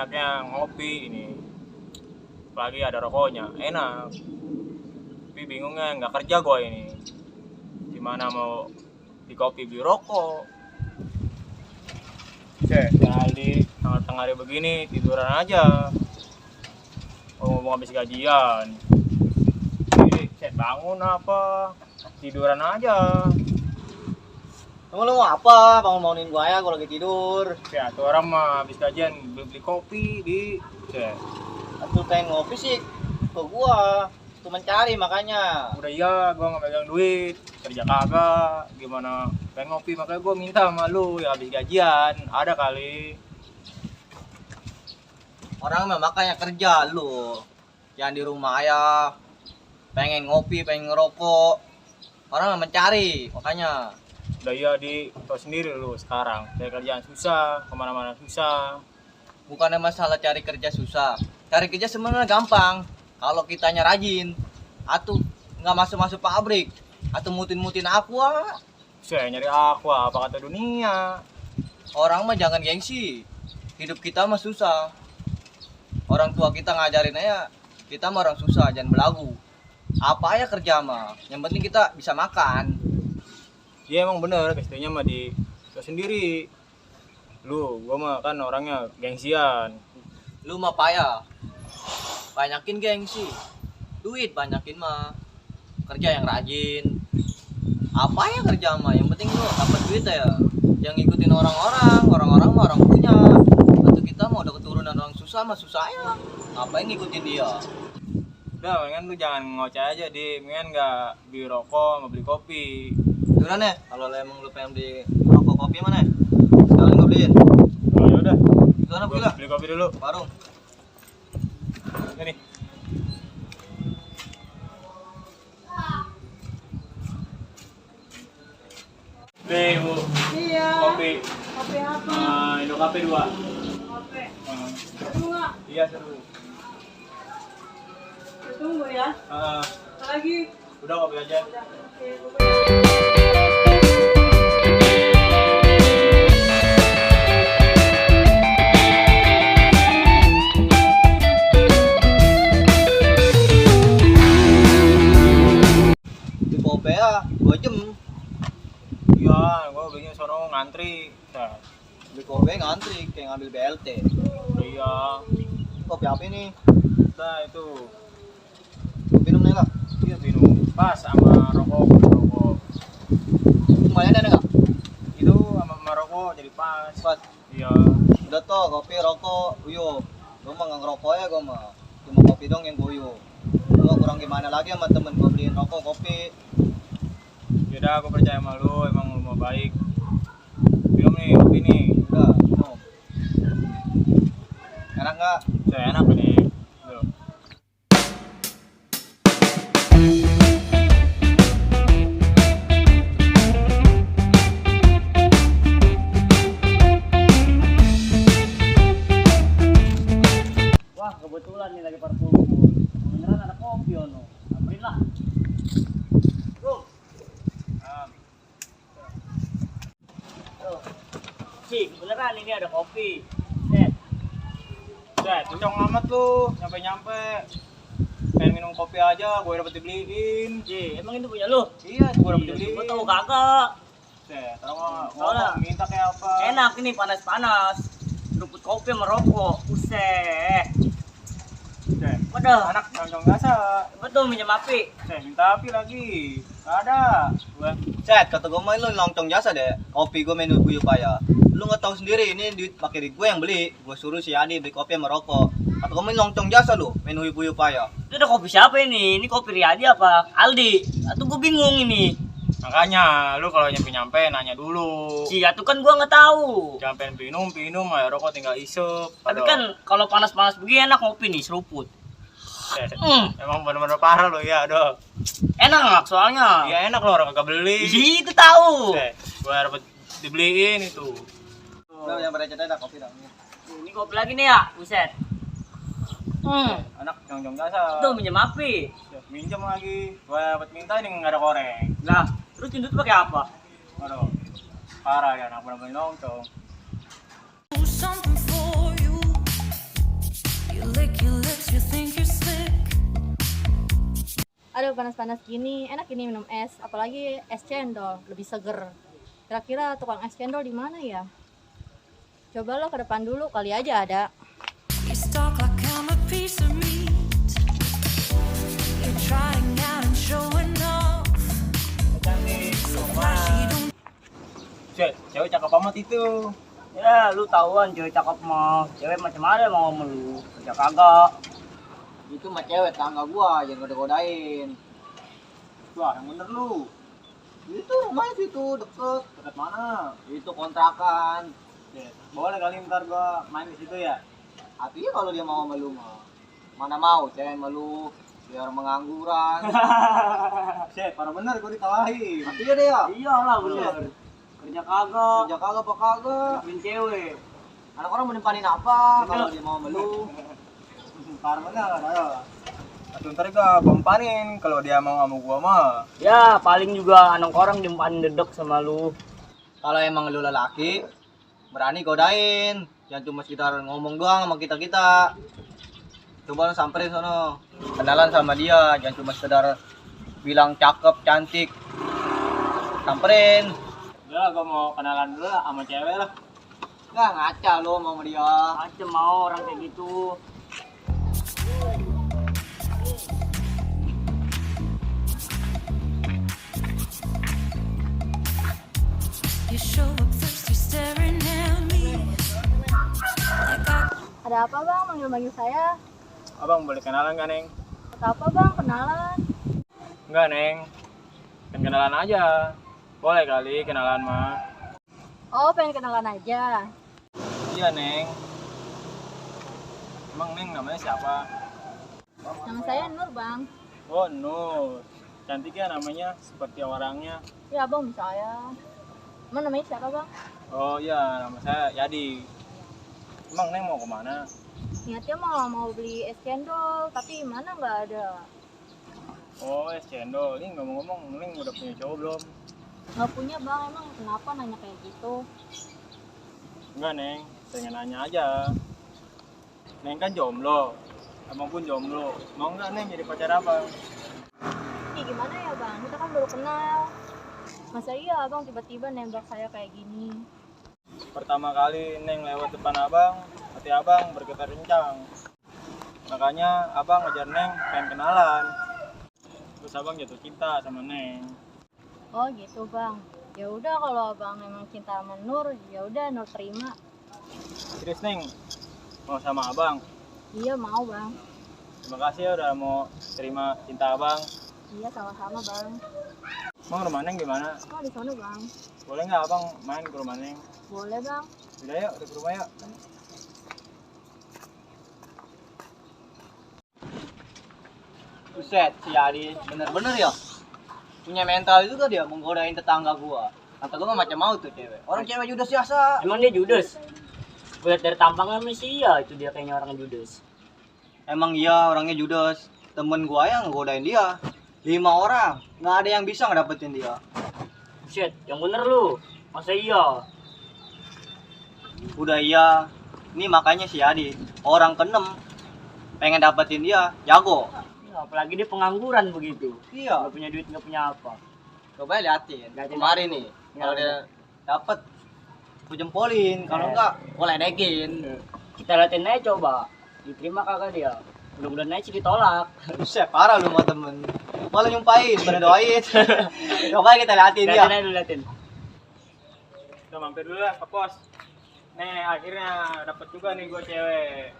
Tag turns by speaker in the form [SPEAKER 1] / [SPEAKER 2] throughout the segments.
[SPEAKER 1] enaknya ngopi ini. Apalagi ada rokoknya, enak. Tapi bingungnya nggak kerja gue ini. Gimana mau di kopi beli rokok? Kali tengah-tengah hari begini tiduran aja. Ngomong habis gajian. Jadi saya bangun apa? Tiduran aja.
[SPEAKER 2] Emang lu mau apa? Bangun-bangunin gua ya gua lagi tidur.
[SPEAKER 1] Ya, tuh orang mah habis gajian beli kopi di
[SPEAKER 2] Atuh pengen ngopi sih ke gua. Tuh mencari makanya.
[SPEAKER 1] udah iya, gua nggak megang duit, kerja kagak, gimana pengen ngopi, makanya gua minta sama lu ya habis gajian, ada kali.
[SPEAKER 2] Orang mah makanya kerja lu. Jangan di rumah ya. Pengen ngopi, pengen ngerokok. Orang mah mencari, makanya.
[SPEAKER 1] Udah iya tau sendiri lu sekarang, dari kerjaan susah, kemana-mana susah.
[SPEAKER 2] Bukannya masalah cari kerja susah. Cari kerja sebenarnya gampang. Kalau kitanya rajin, atuh nggak masuk-masuk pabrik, atau mutin-mutin aqua.
[SPEAKER 1] Saya nyari aku apa kata dunia.
[SPEAKER 2] Orang mah jangan gengsi. Hidup kita mah susah. Orang tua kita ngajarin aja, kita mah orang susah, jangan belagu. Apa aja kerja mah, yang penting kita bisa makan.
[SPEAKER 1] Iya emang bener, pastinya mah tau sendiri. Gua mah kan orangnya gengsian.
[SPEAKER 2] Lu mah payah. Banyakin gengsi. Duit banyakin mah. Kerja yang rajin. Apa ya kerja mah, yang penting lu dapat duit ya. Yang ngikutin orang-orang mah orang punya. Atau kita mau udah keturunan orang susah mah susah ya. Ngapain ngikutin dia?
[SPEAKER 1] Udah, mendingan lu jangan ngoceh aja mendingan nggak beli rokok, mau beli kopi.
[SPEAKER 2] Gimana nih? Kalau emang lu pengen beli rokok kopi mana? Sekalian gue beliin.
[SPEAKER 1] Oh ya udah,
[SPEAKER 2] Gimana
[SPEAKER 1] gua
[SPEAKER 2] beli lah?
[SPEAKER 1] beli kopi dulu.
[SPEAKER 2] Warung.
[SPEAKER 1] Ini. Beli bu,
[SPEAKER 3] Iya.
[SPEAKER 1] kopi.
[SPEAKER 3] Kopi apa?
[SPEAKER 1] Indo Cafe 2.
[SPEAKER 3] Kopi. Seru nggak?
[SPEAKER 1] Iya seru.
[SPEAKER 3] Tunggu ya. Apa lagi?
[SPEAKER 1] Udah kopi aja.
[SPEAKER 3] Udah. Oke, gue
[SPEAKER 2] Di kopi ya 2 jam.
[SPEAKER 1] Iya, gua belinya sono ngantri. Nah,
[SPEAKER 2] Di kopi ngantri kayak ngambil BLT.
[SPEAKER 1] iya.
[SPEAKER 2] Kopi apa ini?
[SPEAKER 1] Nah itu,
[SPEAKER 2] Minum nih lah.
[SPEAKER 1] iya minum pas sama rokok.
[SPEAKER 2] Lumayan ada nggak?
[SPEAKER 1] Itu sama rokok jadi pas.
[SPEAKER 2] Pas.
[SPEAKER 1] Iya.
[SPEAKER 2] Udah toh kopi rokok uyuh. Gua mah nggak ngerokok ya gua mah. Cuma kopi dong yang guyuh. Gua kurang gimana lagi sama temen gua beliin rokok kopi.
[SPEAKER 1] Yaudah, aku percaya sama lu, emang lu mau baik. Minum nih, kopi nih.
[SPEAKER 2] Udah, minum. Enak nggak?
[SPEAKER 1] Saya enak nih. Tuh.
[SPEAKER 4] Wah, kebetulan nih lagi berkumpul. Beneran ada kopi ono. Ambilin lah. Bro. Cik, beneran ini ada kopi.
[SPEAKER 1] Kencang amat lu, nyampe-nyampe. Pengen minum kopi aja, gue dapet dibeliin.
[SPEAKER 4] Cik, emang itu punya lu?
[SPEAKER 1] Iya, gue dapet
[SPEAKER 4] Gua
[SPEAKER 1] dibeliin.
[SPEAKER 4] tahu kagak.
[SPEAKER 1] Tahu nggak?
[SPEAKER 4] Soalnya
[SPEAKER 1] Minta kayak apa?
[SPEAKER 4] enak ini panas-panas. Seruput kopi sama rokok. Buset. Waduh,
[SPEAKER 1] Anak kencang gasa.
[SPEAKER 4] betul minjem api.
[SPEAKER 1] Minta api lagi. Gak ada. Gua
[SPEAKER 2] Cet, kata gua mah lu loncong jasa deh. Kopi gua menu guyuh payah. Lu nggak tahu sendiri ini duit pakai duit gue yang beli. Gua suruh si Adi beli kopi sama rokok. Kata gua mah ini loncong jasa lu, menu guyuh payah.
[SPEAKER 4] Itu ada kopi siapa ini? Ini kopi Riyadi apa Aldi? Atau gue bingung ini.
[SPEAKER 1] makanya lu kalau nyampe nanya dulu.
[SPEAKER 4] Cik, itu kan gua nggak tahu.
[SPEAKER 1] Jangan pengen minum air rokok tinggal isep.
[SPEAKER 4] Tapi kan kalau panas-panas begini enak ngopi nih, seruput.
[SPEAKER 1] Emang bener-bener parah lo ya, aduh.
[SPEAKER 4] Enak soalnya.
[SPEAKER 1] Ya enak lo orang kagak beli.
[SPEAKER 4] Ih, itu tahu.
[SPEAKER 1] Gua dapet dibeliin itu.
[SPEAKER 2] Udah yang pada cetak kopi dah.
[SPEAKER 4] Ini kopi lagi nih ya, buset.
[SPEAKER 1] Anak jong-jong jasa.
[SPEAKER 4] Tuh minjem api.
[SPEAKER 1] Minjem lagi. Gua dapet minta ini nggak ada koreng.
[SPEAKER 4] Lah, terus cindut pakai apa?
[SPEAKER 1] Aduh. Parah ya anak bener-bener nongkrong.
[SPEAKER 5] Do something for you. udah panas-panas gini, enak ini minum es, apalagi es cendol, lebih seger. Kira-kira tukang es cendol di mana ya? Coba lo ke depan dulu, kali aja ada.
[SPEAKER 6] You stalk like I'm a piece of meat. You're trying out and showing off.
[SPEAKER 1] Cantik,
[SPEAKER 6] So flashy, don't
[SPEAKER 1] cewek cakep amat itu.
[SPEAKER 4] Ya, lu tahuan cewek cakep mah. Cewek macam mana mau sama lu? Kerja kagak.
[SPEAKER 2] Itu mah cewek tangga gua, jangan goda-godain.
[SPEAKER 1] Wah, yang bener lu.
[SPEAKER 2] Itu rumahnya situ, deket.
[SPEAKER 1] Dekat mana?
[SPEAKER 2] Itu kontrakan.
[SPEAKER 1] Boleh kali ntar gua main di situ ya.
[SPEAKER 2] Artinya kalau dia mau sama lu mah. Mana mau cewek sama lu. Biar mengangguran.
[SPEAKER 1] Set, parah bener gua ditawahin.
[SPEAKER 2] Artinya deh ya.
[SPEAKER 4] Iyalah bener. Kerja kagak.
[SPEAKER 2] Kerja kagak apa kagak.
[SPEAKER 4] Nyiapin cewek.
[SPEAKER 2] Anak orang menempanin apa kalau dia mau sama lu.
[SPEAKER 1] Parah bener, ayo. Aduh, ntar gua bempanin kalau dia mau sama gua mah.
[SPEAKER 4] Ya, paling juga anak orang dimpanin dedek sama lu.
[SPEAKER 2] Kalau emang lu lelaki, berani godain. Jangan cuma sekitar ngomong doang sama kita-kita. Coba lu samperin sono. Kenalan sama dia, jangan cuma sekedar bilang cakep, cantik. Samperin.
[SPEAKER 1] Udah, gua mau kenalan dulu lah sama cewek lah.
[SPEAKER 2] Nggak ngaca lu mau sama dia.
[SPEAKER 4] Macem mau orang kayak gitu.
[SPEAKER 6] you show up first, you're staring at me. Like I
[SPEAKER 5] Ada apa bang, manggil-manggil saya?
[SPEAKER 1] Abang boleh kenalan gak, Neng?
[SPEAKER 5] Kata apa bang, kenalan?
[SPEAKER 1] Enggak, Neng. Kan kenalan aja. Boleh kali kenalan mah.
[SPEAKER 5] Oh, pengen kenalan aja.
[SPEAKER 1] Iya, Neng. Emang Neng namanya siapa?
[SPEAKER 5] Nama saya Nur bang.
[SPEAKER 1] Oh, Nur. Cantik ya namanya, seperti orangnya.
[SPEAKER 5] Ya bang, bisa ya. Emang namanya siapa bang?
[SPEAKER 1] Oh iya, nama saya Yadi. Emang Neng mau kemana?
[SPEAKER 5] Niatnya mau beli es cendol, tapi mana nggak ada.
[SPEAKER 1] Oh, es cendol. Ini ngomong-ngomong, Neng udah punya cowok belum?
[SPEAKER 5] Nggak punya bang, emang kenapa nanya kayak gitu?
[SPEAKER 1] Enggak, Neng. Pengen nanya aja. Neng kan jomblo. Abang pun jomblo. Mau nggak Neng jadi pacar abang?
[SPEAKER 5] Ih, gimana ya bang, kita kan baru kenal. Masa iya abang tiba-tiba nembak saya kayak gini?
[SPEAKER 1] Pertama kali Neng lewat depan abang, hati abang bergetar kencang. Makanya abang ngajar Neng pengen kenalan. Terus abang jatuh cinta sama Neng.
[SPEAKER 5] Oh gitu bang. Ya udah kalau abang emang cinta sama Nur, ya udah Nur terima.
[SPEAKER 1] Terus Neng mau sama abang.
[SPEAKER 5] Iya mau bang.
[SPEAKER 1] Terima kasih ya udah mau terima cinta abang.
[SPEAKER 5] Iya sama-sama bang.
[SPEAKER 1] Emang rumah Neng gimana?
[SPEAKER 5] Oh di sana bang.
[SPEAKER 1] Boleh nggak abang main ke rumah Neng?
[SPEAKER 5] Boleh bang.
[SPEAKER 1] Udah yuk, udah ke rumah yuk.
[SPEAKER 2] Buset, si Adi bener-bener ya. Punya mental juga dia menggodain tetangga gua. Kata gua mah macam mau tuh cewek. Orang cewek judes biasa.
[SPEAKER 4] Emang dia judes? Gue liat dari tampangnya sih iya, itu dia kayaknya orang judes.
[SPEAKER 2] Emang iya orangnya judes. Temen gua yang ngegodain dia. 5 orang, nggak ada yang bisa ngedapetin dia.
[SPEAKER 4] Shit, yang bener lu. Masa iya?
[SPEAKER 2] Udah iya. Ini makanya si Adi, orang ke-6 pengen dapetin dia, jago.
[SPEAKER 4] Ya, apalagi dia pengangguran begitu.
[SPEAKER 2] Iya.
[SPEAKER 4] Nggak punya duit, nggak punya apa.
[SPEAKER 2] Coba liatin.
[SPEAKER 4] Liatin
[SPEAKER 2] Kemarin
[SPEAKER 4] aku.
[SPEAKER 2] nih,
[SPEAKER 4] Ya,
[SPEAKER 2] kalau dia dapet, ku jempolin. Kalau
[SPEAKER 4] Eh.
[SPEAKER 2] enggak, gua ledekin.
[SPEAKER 4] Kita liatin aja coba. Diterima kagak dia? Mudah-mudahan aja sih ditolak.
[SPEAKER 2] Buset, parah lu sama temen. Malah nyumpahin, pada doain. Coba kita liatin dia.
[SPEAKER 4] Liatin aja dulu, liatin.
[SPEAKER 1] Udah mampir dulu lah ke pos. Nih, akhirnya dapet juga nih gua cewek.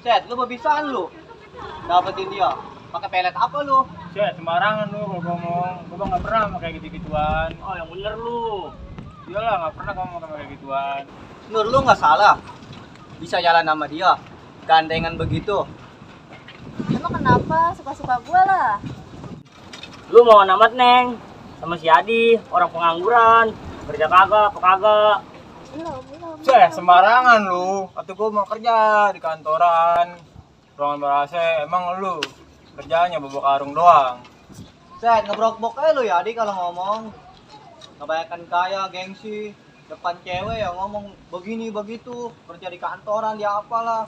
[SPEAKER 2] Set, lu babisaan lu. Dapetin dia. Pakai pelet apa lu?
[SPEAKER 1] Cek, sembarangan lu kalau ngomong. Gua nggak pernah sama kayak gitu-gituan.
[SPEAKER 4] Oh, yang bener lu.
[SPEAKER 1] Iyalah, nggak pernah ngomong sama kayak gituan.
[SPEAKER 2] Nur, lu nggak salah. Bisa jalan sama dia. Gandengan begitu.
[SPEAKER 5] Emang kenapa? Suka-suka gue lah.
[SPEAKER 4] Lu mau namat, Neng? Sama si Adi, orang pengangguran. Kerja kagak, apa kagak.
[SPEAKER 5] Belum.
[SPEAKER 1] Cek, sembarangan lu. Atau gua mau kerja di kantoran. Ruangan ber-AC, emang lu kerjanya bawa karung doang.
[SPEAKER 2] Set, ngebrok-brok aja lu ya, Adi kalau ngomong. Kebanyakan kaya, gengsi. Depan cewek yang ngomong begini begitu. Kerja di kantoran, dia apalah.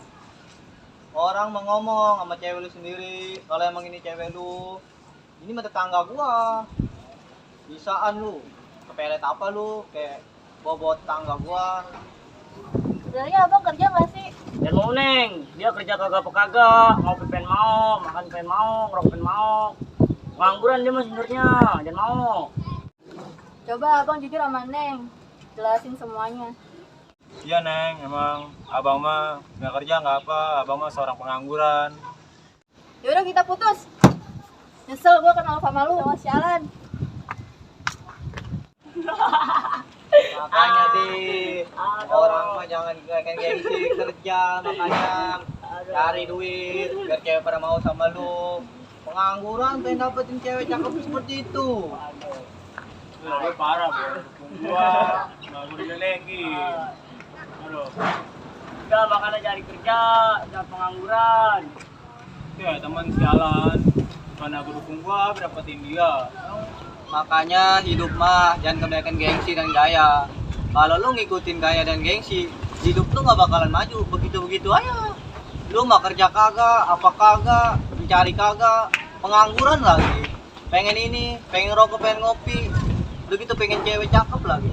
[SPEAKER 2] Orang mau ngomong sama cewek lu sendiri, kalau emang ini cewek lu, ini mah tetangga gua. Bisaan lu, kepelet apa lu, kayak bawa tetangga gua.
[SPEAKER 5] Sebenarnya abang kerja nggak sih?
[SPEAKER 4] Dan mau neng, dia kerja kagak apa kagak, ngopi pengen mau, makan pengen mau, ngerokok pengen mau. Pengangguran dia mah sebenarnya, jangan mau.
[SPEAKER 5] Coba abang jujur sama Neng, jelasin semuanya.
[SPEAKER 1] Iya Neng, emang abang mah nggak kerja nggak apa, abang mah seorang pengangguran.
[SPEAKER 5] Yaudah kita putus. Nyesel gua kenal sama lu, sama sialan.
[SPEAKER 2] Makanya deh, orang mah jangan kayak gengsi kerja, makanya cari duit biar cewek pada mau sama lu. Pengangguran pengen dapetin cewek cakep seperti itu.
[SPEAKER 1] Gue parah bro, gua nggak gue dilelekin. Aduh,
[SPEAKER 4] Udah makanya cari kerja, jangan pengangguran.
[SPEAKER 1] ya teman sialan, mana gue dukung gua dapetin dia.
[SPEAKER 2] Makanya hidup mah jangan kebanyakan gengsi dan gaya. Kalau lu ngikutin gaya dan gengsi, hidup lu nggak bakalan maju. Begitu-begitu aja. Lu mah kerja kagak, apa kagak, mencari kagak, pengangguran lagi. Pengen ini, pengen rokok, pengen ngopi, udah gitu pengen cewek cakep lagi.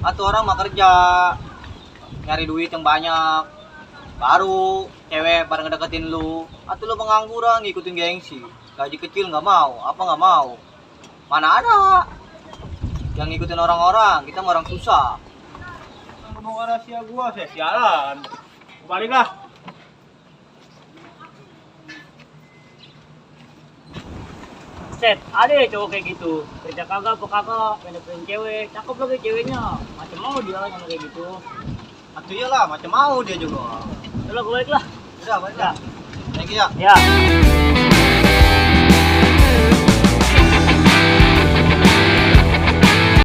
[SPEAKER 2] Atau orang mah kerja, nyari duit yang banyak, baru cewek pada ngedeketin lu. Atau lu pengangguran ngikutin gengsi, gaji kecil nggak mau, apa nggak mau. Mana ada yang ngikutin orang-orang, kita mah orang susah.
[SPEAKER 1] Mau rahasia gua, saya sialan. Balik lah.
[SPEAKER 4] Set, ada ya cowok kayak gitu. Kerja kagak apa kagak, pengen cewek, cakep lagi ceweknya. Macam mau dia sama kayak gitu.
[SPEAKER 2] Atuh iyalah, macam mau dia juga.
[SPEAKER 4] Udah lah, gue balik lah.
[SPEAKER 2] Udah, balik dah. Thank you ya.
[SPEAKER 4] Ya.